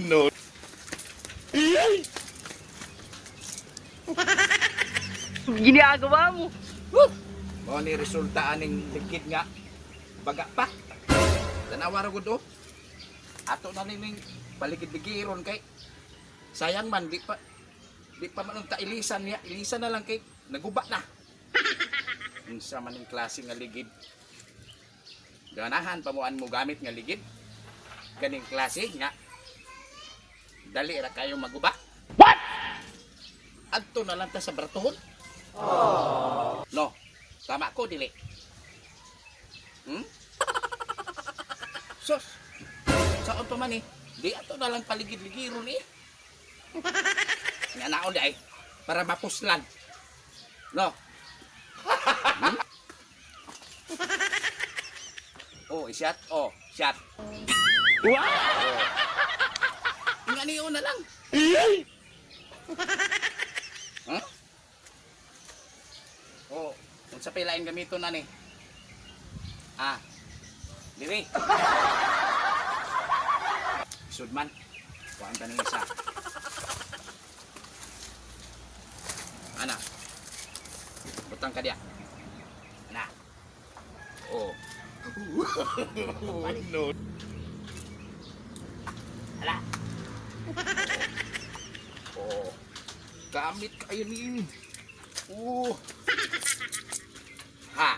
No. Ginagawa mo. Woo! Mao ni resulta aning ligid nga baga pa. Tanawa ra gud oh. Ato na ning paligid-ligiron kay sayang man di pa man unta ilisan niya, ilisan na lang kay naguba na. Unsa man ning klase nga ligid? Ganahan pa mo an mo gamit nga ligid? Ganing klase nga dali ra kayo maguba. What? Adto na lang ta sa bratuhon. No. Tama ko, dili. Sus. Saan pa man eh? Di ato na lang paligid-ligiron eh. Nga naon di ay. Para mapuslan. No. Oh, i-shot. Oh, shot. Wow! Nga niyo na lang. Huh? Oh, unsa pay lain gamiton na ni? Ah. Diri. Sudman. Kuan ta ning isa. Ana. Butang ka diya. Ana. Oh. No. Ala. Oh. Gamit kayo ni. Oh. Ha.